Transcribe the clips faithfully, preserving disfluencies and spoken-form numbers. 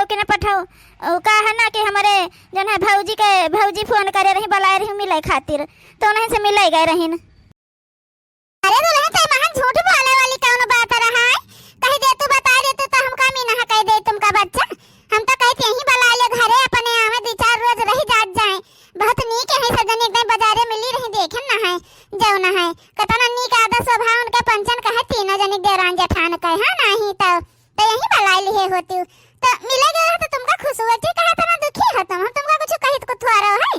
के न पठाओ। उ का है ना कि हमरे जौन है भौजी के, भौजी फोन करे रही, बुलाए रही मिले खातिर, तो उन्हीं से मिले गए रहीन। अरे दुलहिन, तो महन झूठ बोले वाली कौन बात रहा है? कह दे तू, बता दे तू, तो हमका मीना है कह दे तुमका बच्चा। हम तो कहते यहीं बुला ले घरे अपने आवे, दो चार रोज रह जात जाए। बहुत नीक है, सब जनी एकदम बाजारे मिली रही, देखे ना है, जौन है। कतना नीक आदत स्वभाव उनके पंचन कहे, तीनों जनी देवरान जेठान कहे, हाँ, नहीं तो, तो यहीं बुला लिए होती। तो मिले गए हो तो तुमका खुश हुआ, ठीक है, तना दुखी हो तुम, हम तुमका कुछ कहित को थोड़ा है।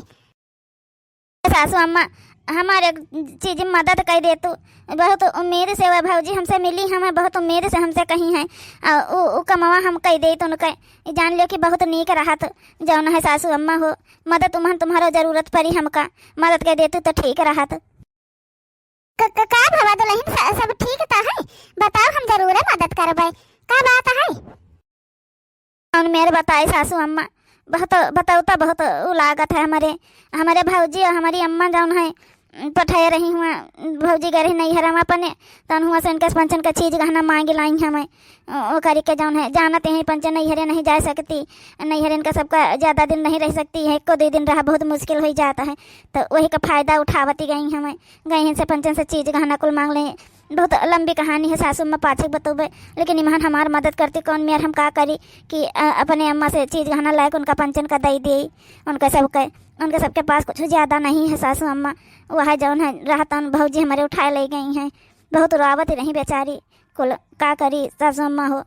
सासू अम्मा, हमारे एक चीज में मदद कर दे तू। बहुत उम्मीद से वह भौजी हमसे मिली, हमें बहुत उम्मीद से हमसे कही है। आ, उ, उ कमवा हम कह दे तो उनके जान लियो कि बहुत नीक रहत, जौन है सासू अम्मा हो। मदद उमहन तुम्हारो जरूरत पड़ी हमका, मदद कर दे तू तो ठीक रहत। क-, क-, का भवा दुलहिन, स-, सब ठीक त है? बताओ, हम जरूरे मदद करबै। का बात है? कौन मेर बताए सासू अम्मा, बहुत बताओ तो बहुत उ लागत है हमरे, हमरे भौजी और हमारी अम्मा जौन है, पठाए रही हुआ, भौजी गए रही नैहर अपने, तन हुआ से इनके पंचन का चीज गहना मांग लाई हमें। ओ, ओ करी के जौन है, जानत हैं पंचन नैहरे नहीं जा सकती, नैहर इनका सबका ज्यादा दिन नहीं रह सकती है, एको दो दिन रहा बहुत मुश्किल हो जाता है, तो वही का फायदा उठावती गई हमें। गई हैं से पंचन से चीज गहना कुल मांग ले। बहुत लंबी कहानी है सासू अम्मा, पाछे बतौबे, लेकिन इमहन हमार मदद करती कौन मेर, हम का करी कि, अ, अपने अम्मा से चीज गहना लायक उनका पंचन का दे दी, उनका सबके, उनके सबके पास कुछ ज्यादा नहीं है सासू अम्मा। वह जौन है रहतन भौजी हमारे उठाए ले गई हैं, बहुत रोआवत रही बेचारी कुल, का करी सासू अम्मा हो।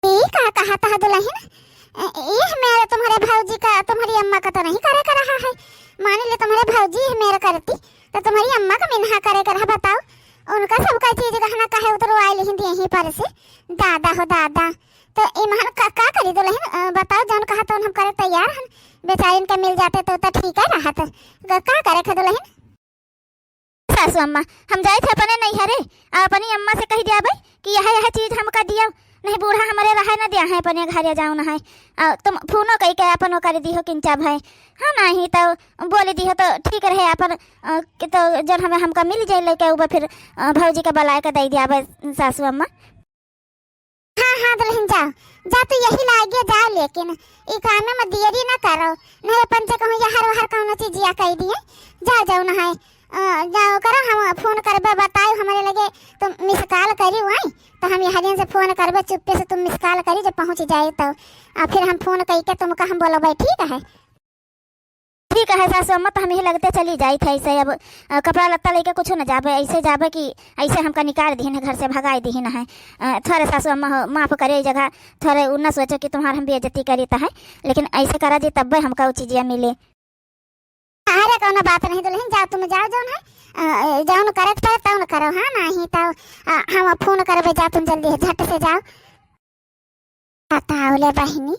ई का कहत ह दुलहिन? ए, ई मेरे तुम्हरे भौजी का, तुम्हरी अम्मा का तो नहीं करे का रहा है। मान ले तुम्हरे भौजी ई मेरे करती, तो तुम्हरी अम्मा का मिनहा करे का रहा, बताओ। उनका सबका चीज गहना काहे उतरवाए लिहिन दिए ही पर से। दादा हो दादा। तो इमहन का, का करी दुलहिन? अ, बताओ, जौन कहा तौन हम करे तैयार हन। बेचारिन के मिल जाते तो, तो ठीक है रहत। क-, का करे ख दुलहिन? सासू अम्मा, हम जाइत है अपने नैहरे, आ अपनी अम्मा से कहि दियाबै कि यह, यह चीज हमका दियो, नहीं बूढ़ा हमरे रहे न दिया है अपने घरे जाओ न है। आ तुम फोनो कइ के अपन ओकर दिहो किंचा भय, हाँ, नहीं तो बोल दिहो तो ठीक रहे अपन, अ, कि तो जौन हमें हमका मिल जाए लइके उबे फिर, अ, भौजी के बुलाए के दे दियाबै सासू अम्मा। हाँ, हाँ, दुलहिन जाओ, जा तू यही लागे जाओ, लेकिन ई कामे में देरी ना करो, नहीं पंचे कहूँ यहर वहर कौनो चीजिया कह दिए। जाओ, जाओ ना है, अ, जाओ करो, हम फोन करबे, बताओ हमरे लगे, तुम मिस कॉल करी वहीं, तो हम यहरियन से फोन करबे, चुप्पे से तुम मिस कॉल करी, जब पहुँच जाए तो, आ फिर हम फोन कइ के तुमका हम बोलबे, ठीक है? ठीक है सासू अम्मा, तो हम यही लगते चली जाइत है ऐसे। अब, अ, कपड़ा लत्ता लेके कुछ न जाबे, ऐसे जाबे कि ऐसे हमका निकाल दिहिन है, घर से भगाई दिहिन है। अ, थोड़े सासू अम्मा हो, माफ करे, ई जगह थोड़े उ न सोचो कि तुम्हार हम बेइज्जती करीत है, लेकिन ऐसे करा जी तब्बे हमका उ चीजिया मिले। अरे कौनो बात नहीं दुलहिन, जाओ तुम जाओ, जौन है, अ, जौन करे के पड़े तौन करो, हाँ, नहीं तो, अ, हम फोन करबे, जाओ तुम जल्दी है, झट से जाओ। बताओ ले बहिनी,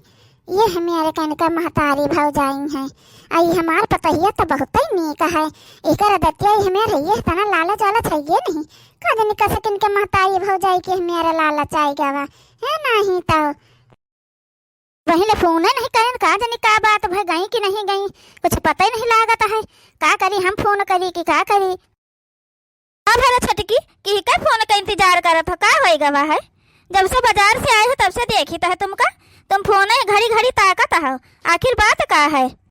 ये हमारे कन का महतारी भौजाई हैं। आ ई हमार पतोहिया तो बहुतै नीक है। एकर आदतिया ई हमार है, ये तना लालच वालच है ये नहीं। का जानी कसे किनके महतारी भौजाई के हमारे लालच आइ गवा। है नहीं तो। वही ले फोन नहीं करें, का जानी का बात भई, गई कि नहीं गई, कुछ पता ही नहीं लागत है। का करी, हम फोन करी कि का करी? का भला छोटकी, कि का फोन का इंतजार करत हो? का होई गवा है? जब से बाजार से आए हो, तब से देखित है तुमका। तुम फोन घड़ी घड़ी ताकत हो। आखिर बात का है?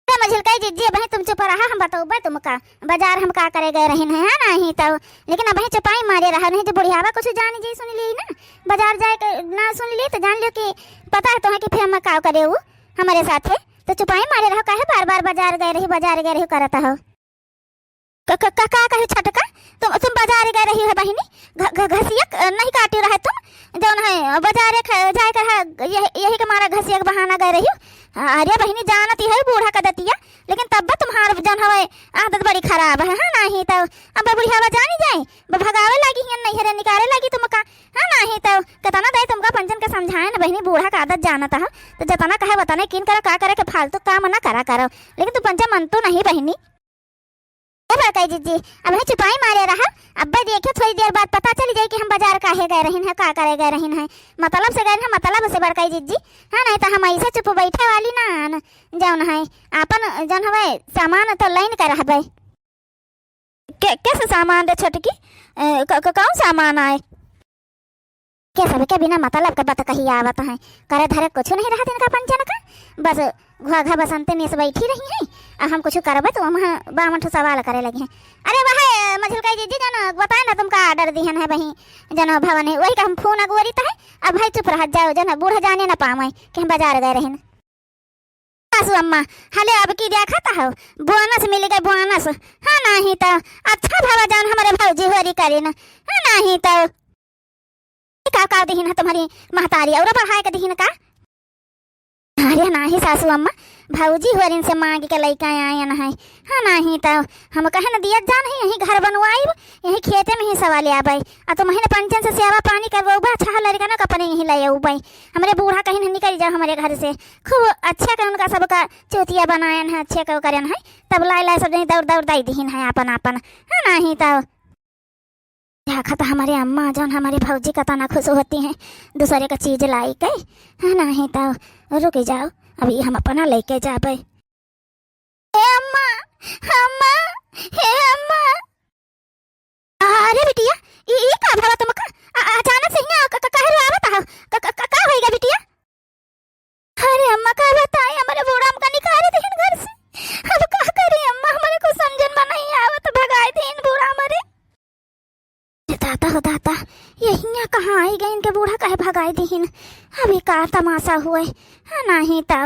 अरे मझिलकाई जिज्जी, अबहीं तुम चुप रहा, हम बतौबे तुमका। बाजार हम का करे गए रहिन है, हाँ, नहीं तो। लेकिन अबहीं चुपाई मारे रहा, नहीं तो बुढ़ियावा कुछ जान जी सुन ली ना। बाजार जाए के ना सुन ली तो जान लियो कि पता है तुम्हें कि फिर हम का करे उ हमारे साथे। तो चुपाई मारे रहो, काहे बार बार बाजार गए रही, बाजार गए रही करत हो? क-, क-, क-, का कही छोटका? तुम, तुम बाजारे गए रही हो बहिनी? घ-, घ-, घसिया क-, नहीं काटी रहे तुम? जौन है, बाजारे ख-, जाए के है, यही, यही के मारा घसिया के बहाना गए रही हो? अरे बहिनी, जानती है बूढ़ा का दतिया, लेकिन तब तुम्हार जौन हवे आदत बड़ी खराब है, हाँ, नहीं तो अब बुढ़ियावा जानी जाए, ब-, भगावे लागी हियन नैहरे निकाले लागी तुमका, हाँ, नहीं तो कितना दे तुमका पंचन के समझाए न बहिनी, बूढ़ा का आदत जानत हो, तो जतना कहे वतने किन करो, का करे के फालतू काम ना करा करो, लेकिन तू पंचा मन तो नहीं बहिनी। ए बड़काई जिज्जी, अबहीं चुपाई मारे रहा, अब्बे देखियो थोड़ी देर बाद पता चली जाई कि हम बाजार काहे गए रहिन है, का करे गए रहिन है। मतलब से गए हैं, मतलब से बड़काई जिज्जी। हाँ, नहीं तो हम ऐसे चुप बैठे वाली ना आन, जौन है, आपन जौन हवे सामान तो लाइन के रहबे। के, कैसे सामान रे छोटकी? ए, क-, क-, कौन सामान आए? के सबके बिना मतलब के बात कही आवत हैं। करे धरे कुछ नहीं रहत इनका पंचन का, बस घुआ घा बसंते नियस बैठी रही हैं। आ हम कुछ करबे तो हम बावन ठो सवाल करे लगी हैं। अरे वह मझिलकाई जीजी जन बताए ना तुमका order दिहन है वही जन भवन है, वही का हम फोन अगोरित है। अब भाई चुप रह जाओ, जन बूढ़ा जाने ना पावे कि हम बाजार गए रहन। सासू अम्मा, हले अब की देखत हो, बोनस मिल गए, बोनस। हाँ, नाही तो अच्छा भवा जान हमरे भौजी होरी करेन। हाँ, नाही तो का, का दिहिन है तुम्हारी महतारी, और बढ़ाए के दिहिन का? अरे नाही सासू अम्मा, भौजी होरिन से मांग के लइका आयन है। हाँ, नाही तो हम कहे न दियत जान है, यही घर बनवाइब, यही खेते में ही सवा ले आबै। आ तुमहिन पंचन से सेवा पानी करवउबा, अच्छा लड़का ना अपने यही ले आउबै। हमरे बूढ़ा कहिन निकल जाओ हमरे घर से। खूब अच्छा के उनका सबका चूतिया बनायन है, अच्छे के करेन है। तब लाए लाए सब जनी दौड़ दौड़ दाई दिहिन है आपन आपन। हाँ, नाही तो देखत हमरे अम्मा जौन हमरे भौजी कतना खुश होती हैं दूसरे का चीज लाई के। हाँ, नाही तो रुक जाओ, अभी हम अपना लेके जाबै। हे अम्मा, अम्मा, हे अम्मा। अरे बिटिया, ई, ई का भवा तुमका? अ-, अचानक से हियाँ क-, क-, काहे रोआवत हो? क-, क-, क-, का होइगा बिटिया? अरे अम्मा, का बताई, हमरे बूढ़ा हमका निकाल दिहिन घर से। अब का करी अम्मा, हमरे कुछ समझन में नहीं आवत, भगाई दिहिन बूढ़ा हमरे। दादा हो दादा, ये हियाँ कहाँ आई गई, इनके बूढ़ा काहे भगाई दिहिन? अभी का तमाशा हुए? हाँ, नाही तो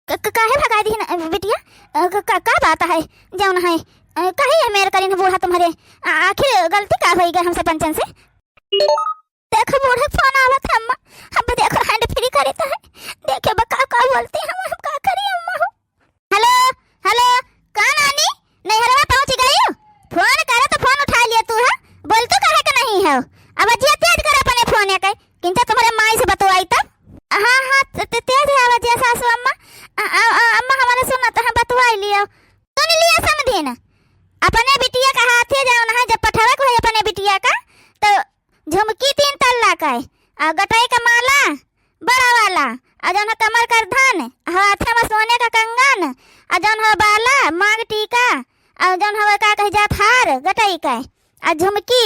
क-, क-, काहे भगाई दिहिन, अ, बिटिया? अ, क-, क-, का बात है जौन है? अ, काहे ये मेर करिन बूढ़ा तुम्हारे? आ-, आखिर गलती का होई गए हमसे पंचन से? देखो बूढ़ा फोन आवत है अम्मा, अब देखो hand free करे तो है, देखे बा का, का बोलती हम, हम का करी अम्मा हो। हेलो, हेलो, का नानी, नैहरवा पहुँच गई? फोन करे तो फोन उठा लिया तू है, बोल तू काहे के नहीं हो? अब अजिया तेज कर अपने फोन के, किंचा तुम्हारे माई से बतवाई तब। हाँ, हाँ, ते-, ते-, तेज है आवाज है सासू अम्मा। अ-, अ-, अ-, अम्मा हमारे सुनत है, बतवाई लियो। सुन लिया समधिन, अपने बिटिया का हाथे जौन है, जब पठावे को है अपने बिटिया का, तो झुमकी तीन तल्ला का है, और गटई का माला बड़ा वाला, और जौन है कमर कर धन, हाथे में सोने का कंगन, और जौन है बाला, मांग टीका, और जौन है का कही जात हार गटई का, और झुमकी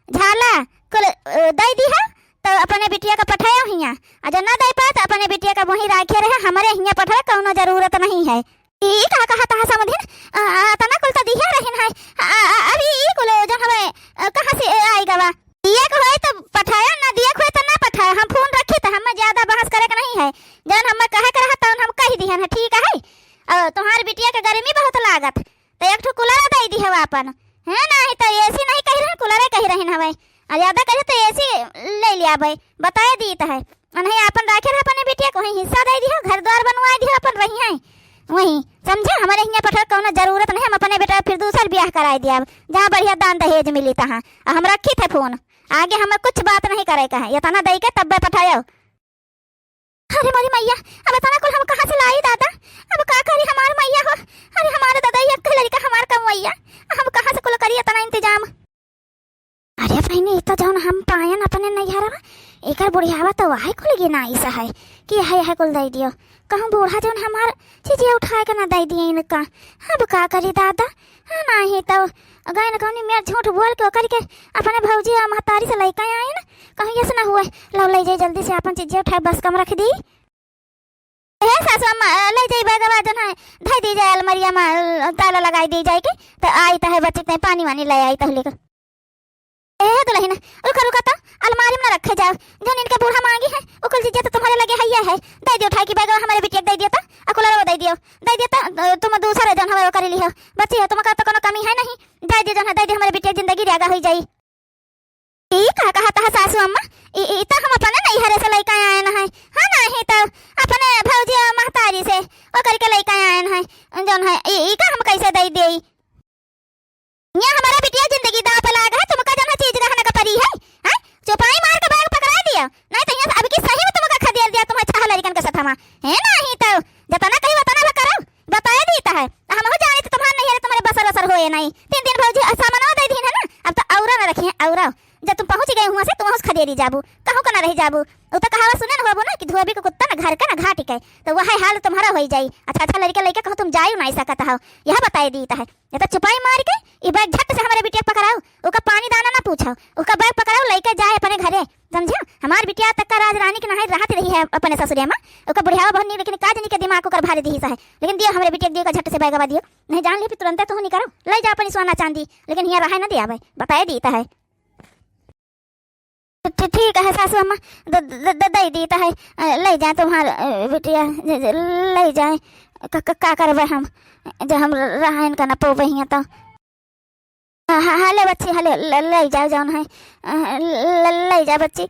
झाला कुल, अ, दई दिहा, तो अपने बिटिया का पठायो हियाँ। आ जो ना दई पाए, तो अपने बिटिया का वहीं राखे रहे, हमरे हियाँ पठावे कौनो जरूरत नहीं है। ई का कहत है समधिन? अ, अ, तना कुल तो दिहे रहिन है। अ, अ, अ, अभी ई कुल जौन हवे, अ, कहाँ से, अ, आई गवा? दिए के होए तो पठायो, ना दिए के होए तो ना पठायो। हम फोन रखी तो हमें ज्यादा बहस करे के नहीं है। जौन हमें कहे के रहा, तौन हम कह दिहन है, ठीक है? अ, तुम्हार बिटिया के गर्मी बहुत लागत, तो एक ठो कूलर दे दी हवा अपन, है ना? ही तो एसी नहीं कही रहन, कूलरे कही रहन हवे। और ज्यादा कहे तो एसी ले लिया भाई, बताए दी तो है। उन्हें अपन रखे रह अपने बिटिया को वहीं हिस्सा दे दी हो, घर द्वार बनवा दी हो, अपन रही हैं वहीं, समझे? हमारे हियाँ पठावे कौनो जरूरत नहीं, हम अपने बेटा फिर दूसर ब्याह कराए दिया, जहाँ बढ़िया दान दहेज मिली तहाँ। और हम रखी थे फोन, आगे हमें कुछ बात नहीं करे का है, इतना दे के तब्बे पठायो। अरे मोरी मैया, अब इतना कुल हम कहाँ से लाई दादा? अब का करी हमार मैया हो? अरे हमारे दादा, ये अक्के लड़का हमार कमवैया, हम कहाँ से कुल करी इतना इंतजाम? अरे बहिनी, ई तो जौन हम पायन अपने नैहरवा, एकर बुढ़ियावा तो वही कुल गिनाइस है कि है, है कुल दे दियो। कहूँ बूढ़ा जौन हमार चीजिया उठाए के ना दे दिए इनका। अब का करी दादा? हाँ, नाही तो गए न कौनी मेर झूठ बोल के ओकर के अपने भौजी और महतारी से लइका आइन, कहूँ यस ना हुए, लो ले जाई जल्दी से अपन चीजिया उठाए बस कम रख दी। ए सासू अम्मा, ले जाई बैगवा जौन है, धई दी जाए अलमरिया में, ताला लगाई दी जाए के, तो आई तो है बच्ची के पानी वानी ले आई तो लेकर। ए दुल्हन, रुका, रुका तो, अलमारी में ना रखे जाओ। जौन इनके बूढ़ा मांगी है, उ कुल चीजें तो तुम्हारे लगे हइया है। दे दियो उठाई की बैगवा हमारे बिटिया के दे दियो तो, आ कूलरवा दे दियो, दे दियो तो, अ, तुम दूसरे जौन हमारे कर ली हो। बच्ची हो, तुमका तो कोनो कमी है नहीं, दे दियो जौन है, दे दियो, हमारे बिटिया जिंदगी र्यागा हो जाई। ई का कहत है सासू अम्मा? ई, ई तो हम अपने नैहरे से लइका आए न है। हाँ, नाही तो अपने भौजी और महतारी से ओकर के लइका आए न है। जौन है, ई, ई का हम कैसे दे देई? यहाँ हमारा बिटिया जिंदगी दाव पे लाग है, तुमका जौन है चीज गहना का परी है, हैं? चुपाई मार के बैग पकड़ा दिया, नहीं तो यहाँ से अब की सही में तुमका खदेड़ दिया, तुम्हारे छह लड़कन के साथ हमा, है नाही तो जतना कही वतना ला करो, बताए दी तो है। हम हो जाने तो तुम्हारे नहीं है, तुम्हारे बसर बसर होए नहीं। तीन दिन भौजी सामानो दे दीन है ना, अब तो औरा ना रखी है, औरा। जब तुम पहुँच गए हुआ से, तुम उस खदेड़ी जाबू, कहूँ का ना रह जाबू। उ तो कहावत सुने न हो, अब ना कि धोबी के कुत्ता ना घर का ना घाट के, तो वह हाल तुम्हारा होइ जाई। अच्छा, अच्छा लड़का लइका कहो तुम जाइउ नाहीं सकत हो, यह बताइ दीत है। ये तो चुपाई मार के ई बैग झट से हमरे बिटिया के पकड़ाउ, ओका पानी दाना ना पूछो, ओका बैग पकड़ाउ लइके जाए अपने घरे, समझियो? हमार बिटिया तक का राज रानी के नहाई रहत रही है अपने ससुरे मा, ओका बुढ़ियावा बहुत नीक, लेकिन का जनी के दिमाग ओकर भारी दिहिस है, लेकिन दियो हमरे बिटिया के दियो का झट से बैगवा दियो, नहीं जान ली फिर तुरंते तुहू निकरो, लइ जा अपनी सोना चांदी, लेकिन हियाँ रहे ना दिया भाई, बताए दीत है। ठी-, ठीक है सासू अम्मा, द-, द-, द-, दइ दीत है, अ, लइ जाए तुम्हार, अ, बिटिया, ज-, ज-, लइ जाए, क-, क-, का करबे हम, जब हम र-, रहन का न पउबे हियाँ तो। हाँ, हाँ, हाँ, ले बच्ची, हाँ, ले, ल-, लइ जाओ जौन है, अ, ल-, ल-, लइ जा बच्ची।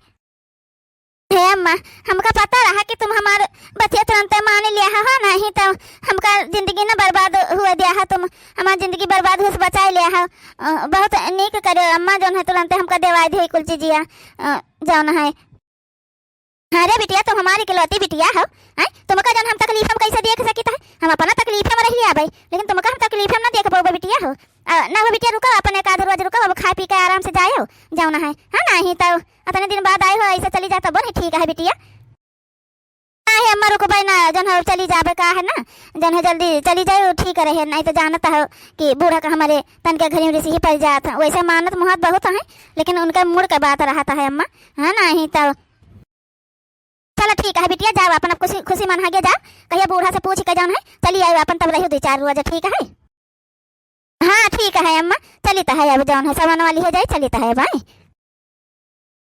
हे अम्मा, हमका पता रहा कि तुम हमार बतिया तुरंते मान लिया हो, नाहीं तो हमका जिंदगी न बर्बाद हुए दिया हो तुम। हमार जिंदगी बर्बाद हुए से बचाइ लिया हो। अ, बहुत नीक करे अम्मा, जौन है तुरंते हमका देवाइ दे कुल चीजिया, अ, जौन है। अरे बिटिया, तुम हमार इकलौती बिटिया हो, हैं? तुमका जौन हम तकलीफ हम कैसे देख सकित है? हम अपना तकलीफ में रह लिया भाई, लेकिन तुमका हम तकलीफ में ना देख पउबे बिटिया हो। अ, ना हो बिटिया, रुको, अपन एक आध रोज रुको, अब खाइ पी के आराम से जायो, जौन है। हाँ, नाहीं तो अतने दिन बाद आए हो, ऐसे चली जाए तब नहीं ठीक है बिटिया। काहे अम्मा रुकबै ना, जौन है चली जाबे का है ना, जौन है जल्दी चली जाए ठीक रहे, नाहीं तो जानत हो कि बूढ़ा का हमरे तनके घरी में रिसही पड़ जात है। वैसे मानत मुहात बहुत है, लेकिन उनका मूड के बात रहत है अम्मा, है नाहीं तो। चलो ठीक है बिटिया, जाओ अपन अब खुशी, खुशी मना के जाओ, कहिया बूढ़ा से पूछ के जौन है चली आयो अपन, तब रहो दुइ चार रोज, ठीक है। हाँ, ठीक है अम्मा, चलित है, अब जौन है सामान वाली हो जाए, चलित है भाई।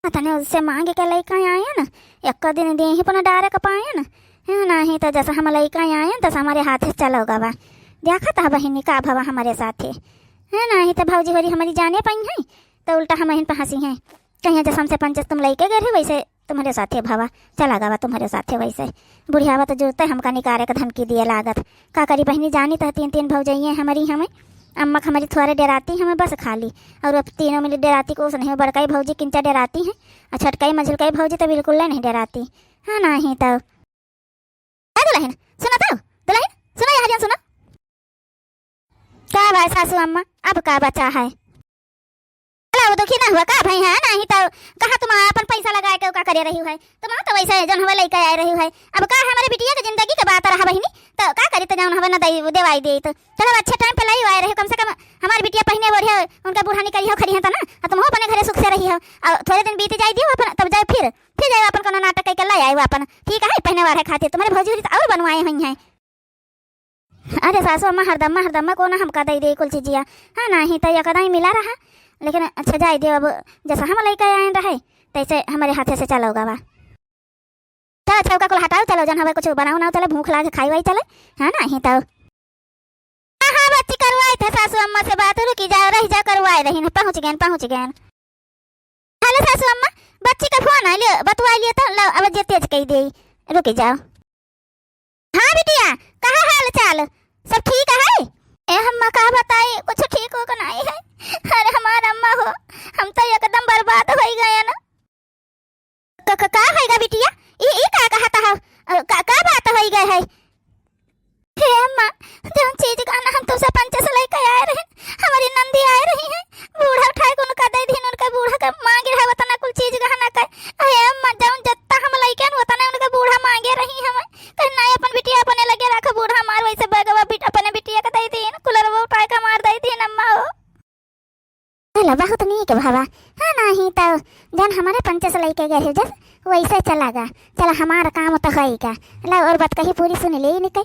तने उससे मांग के लइका आयन, एक्को दिन देही पर डारे के पायन, है नाहीं तो जैसे हम लइका आयन, तस हमरे हाथे से चलो गवा। देखत है बहिनी का भवा हमरे साथे, है नाहीं तो भौजी होरी हमरी जाने पाई हैं, तो उल्टा हमहिन पे हँसी हैं, कहिया जैसे हमसे पंचस तुम लइके गए रहे, वैसे तुम्हरे साथे भवा, चला गवा तुम्हरे साथे वैसे। बुढ़ियावा तो जुरते हमका निकारे के धमकी दिए लागत। का करी बहिनी, जानी तो तीन तीन भौजइये हमरी हमें। अम्मा क हमरी थोड़े डेराती हमें बस खाली, और अब तीनों मिली डेराती को उसने बड़काई भौजी किंचा डेराती हैं, और छोटकाई मझलकाई भौजी तो बिल्कुल नहीं डेराती। हाँ नाहीं तो। ए दुलहिन, सुना तो, दुलहिन, सुना यहाँ जन सुना। का भाई सासू अम्मा, अब का बचा है? भला वो दुखी ना हुआ का भाई? है नाहीं तो कहाँ तुम आपन पैसा लगाए के का करे रही है? तुम तो वैसे जौन हवा लइके आए रही है। अब का हमरे बिटिया के जिंदगी के बात रहा बहिनी, तो का करी तो जौन हवा न दई, देवाई दे तो। चलो अच्छे टाइम पे लाई आए रहे, कम से कम हमार बिटिया पहिने ओढ़े, उनका बूढ़ा निकरी हो खड़ी है तो ना, आ तुम अपने घरे सुख से रही हो। और थोड़े दिन बीत जाए दियो अपन, तब जाए फिर, फिर जाए अपन कोनो नाटक कइके लाई आए अपन। ठीक है, पहिने ओढ़े खातिर तुम्हरे भौजी होरी तो और बनवाए हुई हैं। अरे सासू अम्मा, हरदम्मा, हरदम्मा को ना हमका दइ दे कुल चीजिया। हाँ, नाहीं तो यकदाई मिला रहा, लेकिन अच्छा जाए दे, अब जैसा हम लइके आए रहे, तैसे हमरे हाथे से चलो गवा। चलो, अच्छा, ओका कुल हटाओ, चलो, जन हवे कुछ बनाओ ना, चलो, भूख लागे, खाई वाई चले। हाँ, नाहीं तो। हाँ, हाँ, बच्ची, करवाए थे सासू अम्मा से बात, रुकी जाओ, रह जाओ, करवाए रही ना, पहुँच गए, पहुँच गए। हेलो सासू अम्मा, बच्ची का फोन आ लियो, बतवा लियो तो, लो, अब जे तेज कही दे, रुकी जाओ। हाँ बिटिया, कहा हाल चाल? सब ठीक है? ए अम्मा, का बताई, कुछ ठीक हो के नाहीं है। अरे हमार अम्मा हो, हम तो एकदम बर्बाद होइ गए ना। क-, क-, का होइगा बिटिया? ई, ई का कहत हो? अ, का, का बात होइ गए है? हे अम्मा, जौन चीज गहना हम तुमसे पंचे से लइके आए रहे, हमरी नंदी आए रही है, बूढ़ा उठाए के उनका दइ दीन, उनका बूढ़ा के मांगे रहे उतना कुल चीज गहना का। हे अम्मा, जौन जत्ता हम लइके न उतना उनका बूढ़ा मांगे रही हम। कहे नाहीं, अपन बिटिया अपने लगे रखो, बूढ़ा हमार वैसे बगवा बिट-, अपने बिटिया के दइ दीन, कुलरवा उठाए के हमार दइ दीन अम्मा हो। चलो, बहुत नीक भवा। हाँ, नाहीं तो जौन हमरे पंचे से लइके गए हो जस, वैसे चला गा। चला, हमार काम तो होइगा। ला, और बात कही पूरी सुन ले इनके।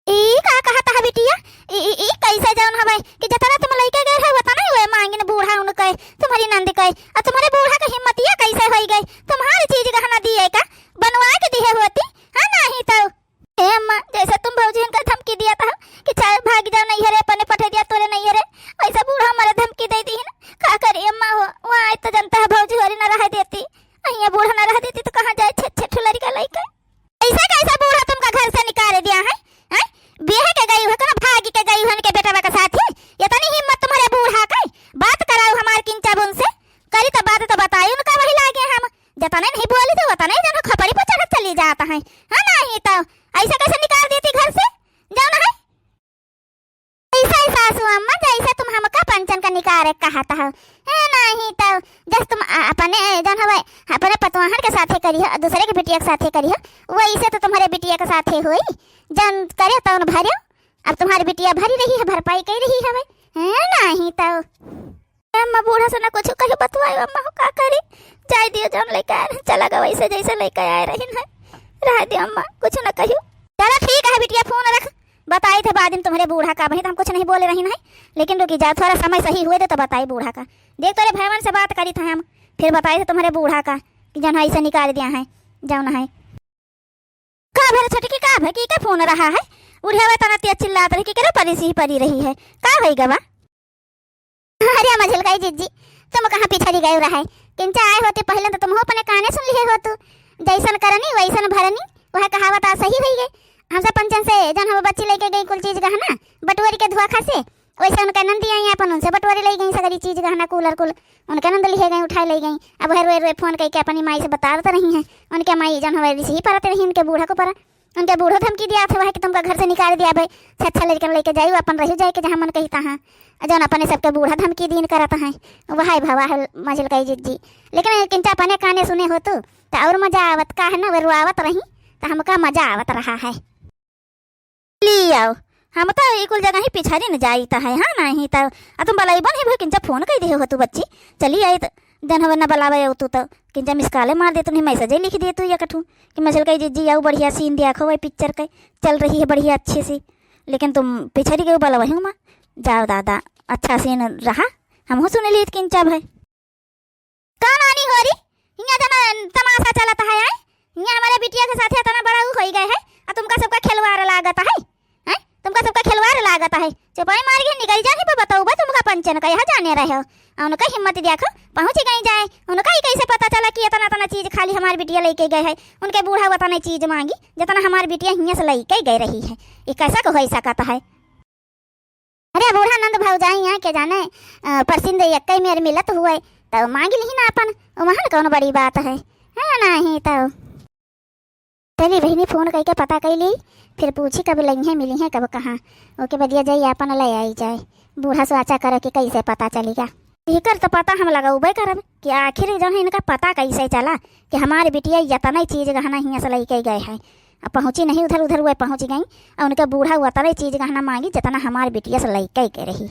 ई का कहत है बिटिया? ई, ई, ई कैसे जौन हवे कि जतना तुम लइके गए रहे, उतना ही वे मांगिन बूढ़ा उनके, तुम्हरी नंद के, और तुम्हरे बूढ़ा के हिम्मतिया कैसे होई गई? तुम्हारी चीज गहना दिए का, बनवा के दिए होती, हाँ, नाहीं तो। ए अम्मा, जैसे तुम भौजियन का धमकी दिया था कि चाहे भाग जाओ नैहरे, अपने पठे दिया तोरे नैहरे, वैसे बूढ़ा हमारे धमकी दइ दीन। का करी अम्मा हो, वहाँ आए तो जनता है भौजी होरी न रह देती, अहिया बूढ़ा न रह देती तो कहाँ जाए छे, छे ठुलरी का लइके? ऐसा कैसा बूढ़ा तुमका घर से निकाल दिया है? हैं? बियाह के गई हो, कहाँ भागी के गई हो इनके बेटवा के साथ ही? इतनी हिम्मत तुम्हरे बूढ़ा के? बात कराओ हमार किंचा बुन से, करी तो बात तो बताई उनका वही लागे हम। जतने नहीं बोली तो बिटिया के साथे करिहा, वैसे तो तुम्हरे बिटिया के साथे होई, जौन करे तौन भरे। अब तुम्हरे बिटिया भरी रही है, भरपाई कई रही हवे, हैं, नाहीं तो। अम्मा, बूढ़ा से ना कुछ कहियो बतवायो अम्मा, हो का करी? जाए दियो, जौन लइके आए रहिन, चला गवा वैसे जैसे लइके आए रहिन है, रह दियो अम्मा, कुछ ना कहियो। चला ठीक है बिटिया, फोन रख, बताई थे बाद में तुम्हरे बूढ़ा का, अबहीं तो हम कुछ नहीं बोले रहिन है, लेकिन रुकी जाओ, थोड़ा समय सही हुए दे तो बताई बूढ़ा का। देख तोरे भैवन से बात करी थे हम, फिर बताई थे तुम्हरे बूढ़ा का कि जौन है ऐसे निकाल दिया है, जौन है। का भरे छोटकी, का भरे, की का फोन रहा है? उड़ियावे तना तिया चिल्लात रही कि केरे परी सी परी रही है, का होई गवा? अरे मझिलकाई जिज्जी, तुम कहाँ पिछड़ी गए रहा है? किंचा आए होते पहले तो तुम अपने काने सुन लिए हो तू, जैसन करनी वैसन भरनी, वह कहावत आज सही हुई गई। हमसे पंचन से जौन हम बच्ची लेके गई कुल चीज गहना बटोरी के धोखा से, वैसे उनका नंदी आई अपन, उनसे बटोरी ले गई सगरी चीज गहना, कूलर कुल उनका नंद लिहे गई, उठाए ले गई। अब वह रोए रोए फोन करके अपनी माई से बतावत रही हैं। उनके माई जौन हवे रिसही परत रही उनके बूढ़ा को पर, उनके बूढ़ो धमकी दिया था वह कि तुमका घर से निकाल दिया भाई, छच्छा लड़कन लेके जाई, अपन रही जाए के जहाँ मन कही तहाँ। जौन अपने सबके बूढ़ा धमकी दीन करत हैं, वह भवा है मझिलकाई जिज्जी। लेकिन किंचा अपने काने सुने हो तू तो और मजा आवत का है ना, वे रुआवत रही तो हमका मजा आवत रहा है। ली आओ, हम तो ई कुल जगह ही पिछड़ी न जाई त है, हाँ, नहीं तो। आ तुम बलैबन ही भाई, किंचा फोन कई दिहे हो तू बच्ची, चली आई त जौन हवे न बलावे हो तू तो, किंचा मिस कॉले मार दे तू, नहीं मैसेज लिख दे तू या कठू कि मझिलकाई जिज्जी आओ, बढ़िया सीन देखो, वही पिक्चर के चल रही है बढ़िया अच्छे से, लेकिन तुम पिछड़ी गए बलवही माँ। जाओ दादा, अच्छा सीन रहा, हमहू सुन ली किंचा भाई। का नानी हो रही? हियाँ जना तमाशा चलत है, हैं? हियाँ हमारे बिटिया के साथे इतना बड़ा ऊ होई गए है, आ तुमका सबका खिलवाड़ लागत है, हैं? तुमका सबका खिलवाड़ लागत है। चुपाई मार के निकल जाही पर बताऊ बा तुमका पंचन का यहाँ जाने रहे हो। आ उनका हिम्मत देखो, पहुँच गई जाए। उनका ही कैसे पता चला कि इतना, इतना चीज खाली हमार बिटिया लेके गए है? उनके बूढ़ा उतना चीज मांगी, जितना हमार बिटिया हियाँ से लेके गए रही है। ये कैसा को हो सकत है? अरे बूढ़ा नंद भौजाई यहाँ के जाने, अ, परसिंद एक्के मेर मिलत हुए, तब मांग लिही ना अपन, ओमहन कौन बड़ी बात है, है ना? ही तब चली बहिनी, फोन करके पता कर ली, फिर पूछी कब लइहें, मिलिहें कब कहाँ, ओके बदिया जाई अपन ले आई जाए। बूढ़ा से आचा करे कि कैसे पता चली का, एकर तो पता हम लगौबे करब कि आखिर जौन है इनका पता कैसे चला कि हमार बिटिया यतना चीज गहना हियाँ से लेके गए है। अब पहुँची नहीं उधर, उधर वह पहुँच गई। और उनके बूढ़ा उतरे चीज गहना मांगी, जितना हमार बिटिया से लइके के रही।